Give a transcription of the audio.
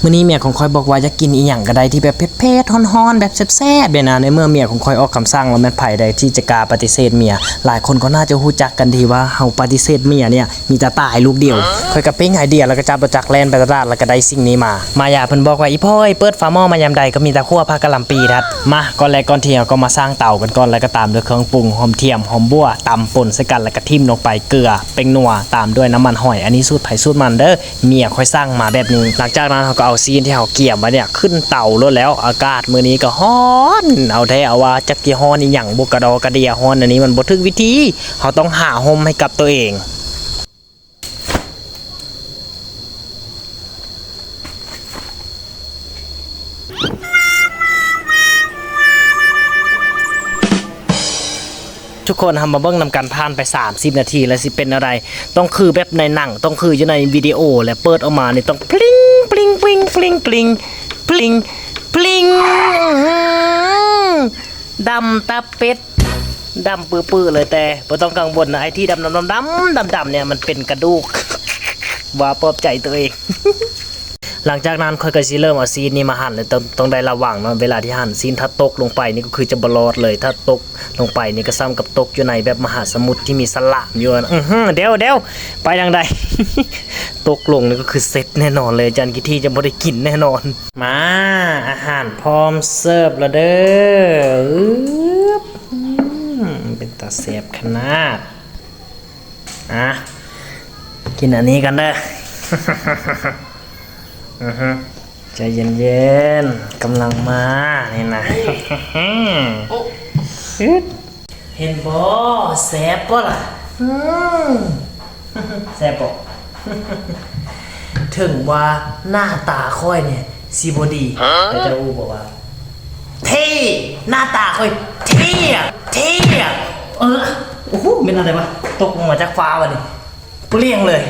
ມື້ນີ້ເມຍຂອງຂ້ອຍບອກວ່າຢາກກິນອີ່ຫຍັງກໍໄດ້ທີ່ແບບເຜັດໆ ຮ້ອນໆ ແບບແຊບໆ ເດນະ. ໃນເມື່ອເມຍຂອງຂ້ອຍອອກຄຳສັ່ງແລ້ວ ແມ່ນໃຜໃດທີ່ຈະກ້າປະຕິເສດເມຍ? ຫຼາຍຄົນກໍໜ້າຈະຮູ້ຈັກກັນດີວ່າເຮົາປະຕິເສດເມຍເນ່ຍ ມີແຕ່ຕາຍລູກດຽວ. ຂ້ອຍກໍເປັ່ງໄອເດຍ ແລ້ວກໍຈັບລົດຈັກແລ່ນໄປຕະຫຼາດ ແລ້ວກໍໄດ້ສິ່ງນີ້ມາ. ມາຢາເພິ່ນບອກວ່າ ອີ່ພໍ່ເອີຍ ເປີດຝາໝໍ້ມາຍາມໃດກໍມີແຕ່ຂົ້ວຜັກກະຫຼ່ຳປີທັດ. ມາ ກ່ອນແລກກ່ອນທ່ຽວກໍມາສ້າງເຕົາກັນກ່ອນ ແລ້ວກໍຕາມດ້ວຍເຄື່ອງປຸງ ຫອມທຽມ ຫອມບົ່ວ ຕຳປົນໃສ່ກັນ ແລ້ວກໍຖິ້ມລົງໄປ ເກືອ ແປ້ງນົວ ຕາມດ້ວຍນ້ຳມັນຫອຍ. ອັນນີ້ສູດໃຜສູດມັນເດີ. ເມຍຂ້ອຍສັ່ງມາແບບນີ້. ຫຼັງຈາກນັ້ນເຮົາກໍເອົາຊີ້ນທີ່ເຮົາກຽມໄວ້ເນ່ຍຂຶ້ນເຕົາໂລດແລ້ວ. ອາກາດມື້ນີ້ກໍຮ້ອນ ເອົາແທ້ເອົາວ່າ ຈັກຊິຮ້ອນອີ່ຫຍັງບຸ ກະດໍກະເດຍ. ຮ້ອນອັນນີ້ມັນບໍ່ຖືກວິທີ. ເຮົາຕ້ອງຫາຮົ່ມໃຫ້ກັບໂຕເອງ. ທຸກຄົນ ເຮົາມາເບິ່ງນຳກັນ ຜ່ານໄປສາມສິບນາທີແລ້ວ ຊິເປັນແນວໃດ? ຕ້ອງຄືແບບໃນໜັງ ຕ້ອງຄືຢູ່ໃນວິດີໂອ ແລະເປີດອອກມານີ້ຕ້ອງ ປລິງ ປລິງ ປລິງ ປລິງ ປລິງ ປລິງ ປລິງ ອື ດຳຕາເປັດ ດຳປືໆເລີຍ. ແຕ່ບໍ່ຕ້ອງກັງວົນນະ ໄອ້ທີ່ດຳໆໆໆເນ່ຍ ມັນເປັນກະດູກ ວ່າປອບໃຈໂຕເອງ. ຫຼັງຈາກນັ້ນຂ້ອຍກໍຊິເລີ່ມເອົາຊີ້ນນີ້ມາຫັນ ແລະ ຕ້ອງ ຕ້ອງໄດ້ລະວັງເນາະ ເວລາທີ່ຫັນຊີ້ນ ຖ້າຕົກລົງໄປນີ້ກໍຄືຈະບໍ່ລອດເລີຍ. ຖ້າຕົກລົງໄປນີ້ກໍສ່ຳກັບຕົກຢູ່ໃນແບບມະຫາສະໝຸດທີ່ມີສະຫຼາມຢູ່. ອື ດຽວໆ ໄປທາງໃດ? ຕົກລົງນີ້ກໍຄືເສັດແນ່ນອນເລີຍ. ອາຈານກິດທີຈະບໍ່ໄດ້ກິນແນ່ນອນ. ມາ ອາຫານພ້ອມເສີບແລ້ວເດີ. ອື ອື ເປັນຕາແຊບຂະໜາດ. ອ່ະ ກິນອັນນີ້ກ່ອນເດີ. ອື ໃຈເຢັນໆ ກຳລັງມານີ້ນະ. ເຫັນບໍ່? ແຊບບໍ່ລະ? ອື ແຊບບໍ່? ເຖິງວ່າໜ້າຕາຂ້ອຍນີ້ຊິບໍ່ດີ ແຕ່ເຈົ້າຮູ້ບໍ່ວ່າ ເທ່! ໜ້າຕາຂ້ອຍເທ່ ເທ່! ເອີ ໂອ້ໂຫ ແມ່ນອັນໃດວະ? ຕົກລົງມາຈາກຟ້າວະນີ້ ປ່ຽງເລີຍ.